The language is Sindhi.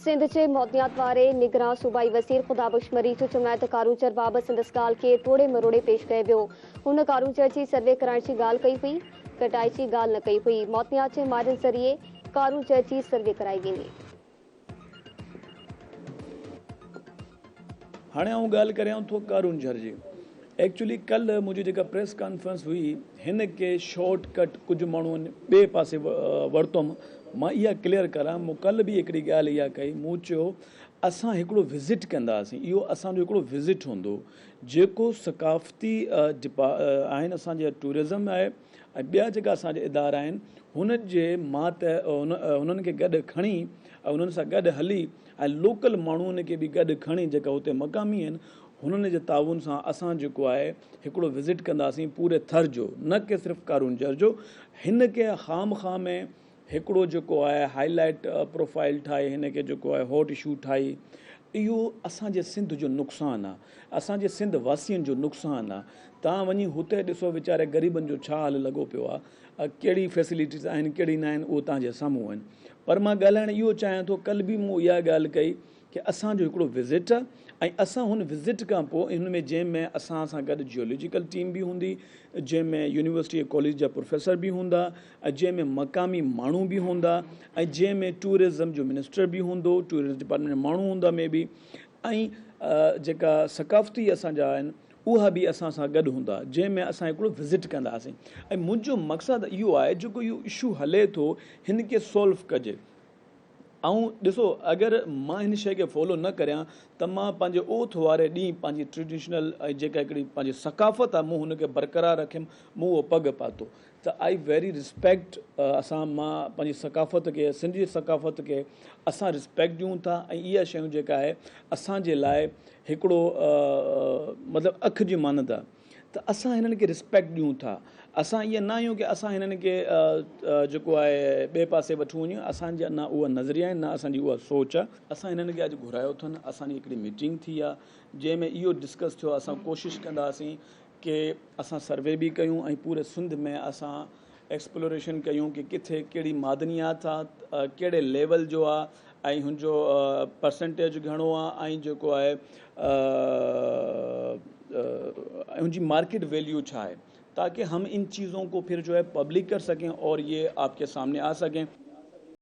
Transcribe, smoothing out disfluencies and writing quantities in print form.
سنڌ جي معدنيات واري نگران صوبائي وزير خدا بخش مري جو چوڻ آهي ته ڪارونجهر بابت سندس ڳالهه کي ٽوڙي مروڙي پيش ڪيو ويو. هن ڪارونجهر جي سروي ڪرائڻ جي ڳالهه ڪئي هئي، ڪٽائي جي ڳالهه نه ڪئي هئي. معدنيات جي ماهرن ذريعي ڪارونجهر جي سروي ڪرائي ويندي. هاڻي آئون ڳالهه ڪريان ٿو ڪارونجهر جي. ايڪچولي ڪلهه منهنجي جيڪا پريس ڪانفرنس هئي هن کي شارٽ ڪٽ ڪجهه ماڻهن ٻئي پاسي ورتم مان اها ڪليئر ڪران مون ڪلهه به هڪڙي ڳالهه اها ڪئي مون چيو اسان هڪڙو وزٽ ڪنداسين اهو اسان جو هڪڙو وزٽ هوندو جيڪو ثقافتي آهن اسان جا ٽوئرزم آهي ۽ ٻيا جيڪا اسان جا ادارا آهن هنن جي مان ته هنن کي گڏ کڻي ۽ انهن سان گڏ هلي ۽ لوڪل ماڻهن کي به گڏ کڻي جيڪا اتي مقامي آهن هنن جي تعاون سان اسان جيڪو آهي هڪڙو وزٽ ڪنداسين پوري ٿر جو نه ڪي صرف ڪارونجهر جو هن کي خام خواهه ۾ هڪڙو جيڪو آهي هائي لائيٽ پروفائيل ٺاهي هن کي جيڪو آهي هاٽ اشو ٺاهي اهو اسان جي سنڌ جو نقصان آهي اسان جي سنڌ واسين جو نقصان آهي تان وڃي هتي ڏسو ويچاري غريبن جو ڇا حال لڳو پيو آهي ڪهڙي فيسلٽيز آهن ڪهڙي نه آهن اهو تان جي سامهون آهن پر مان ڳالهائڻ اهو چاهيان ٿو ڪل به مون اها ڳالهه ڪئي ڪي اسان جو هڪڙو وزٽ آ ۽ اسان هن وزٽ کان پوء ان ۾ جنهن ۾ اسان سان گڏ جيولوجيڪل ٽيم به هوندي جنهن ۾ يونيورسٽي ۽ ڪاليج جا پروفيسر به هوندا ۽ جنهن ۾ مقامي ماڻهو به هوندا ۽ جنهن ۾ ٽوئرزم جو منسٽر به هوندو ٽوئرزم ڊپارٽمينٽ جا ماڻهو هوندا مي بي ۽ جيڪا ثقافتي اسان جا آهن اها به اسان سان گڏ هوندا جنهن ۾ اسان هڪڙو وزٽ ڪنداسين ۽ منهنجو مقصد اهو آهي جيڪو اهو اشو هلي ٿو هن کي سولو ڪجي. آئون ڏسو اگر مان هن شيء کي فالو نه ڪريان ته مان پنهنجي اوٿ واري ڏينهن پنهنجي ٽريڊيشنل ۽ جيڪا هڪڙي پنهنجي ثقافت آهي مون هن کي برقرار رکيم مون اهو پڳ پاتو ته آئي ويري رسپيڪٽ اسان مان پنهنجي ثقافت کي سنڌ جي ثقافت کي اسان رسپيڪٽ ڏيون ٿا ۽ اها شيون جيڪا آهي اسان جي لاء هڪڙو مطلب اک جي مانند آهي ته اسان هنن کي رسپيڪٽ ڏيون ٿا اسان ائين نه آهيون ڪي اسان هنن کي جيڪو آهي ٻئي پاسي وٺون وڃون اسان جا نه اها نظريا آهن نه اسان جي اها سوچ آهي اسان هنن کي اڄ گهرايو اٿن اسان جي هڪڙي ميٽنگ ٿي آهي جنهن ۾ اهو ڊسڪس ٿيو اسان ڪوشش ڪنداسين ڪي اسان سروي به ڪيون ۽ پوري سنڌ ۾ اسان ايڪسپلوريشن ڪيون ڪي ڪٿي ڪهڙي معدنيات آهي ڪهڙي ليول جو آهي ۽ هن جو پرسنٽيج گهڻو آهي ۽ جيڪو آهي ۽ هن جي مارڪيٽ ويليو ڇا آهي تاڪه هم ان چيزون کو پھر جو هي پبلڪ ڪر سڪين اور يه آپ ڪي سامني آ سڪين.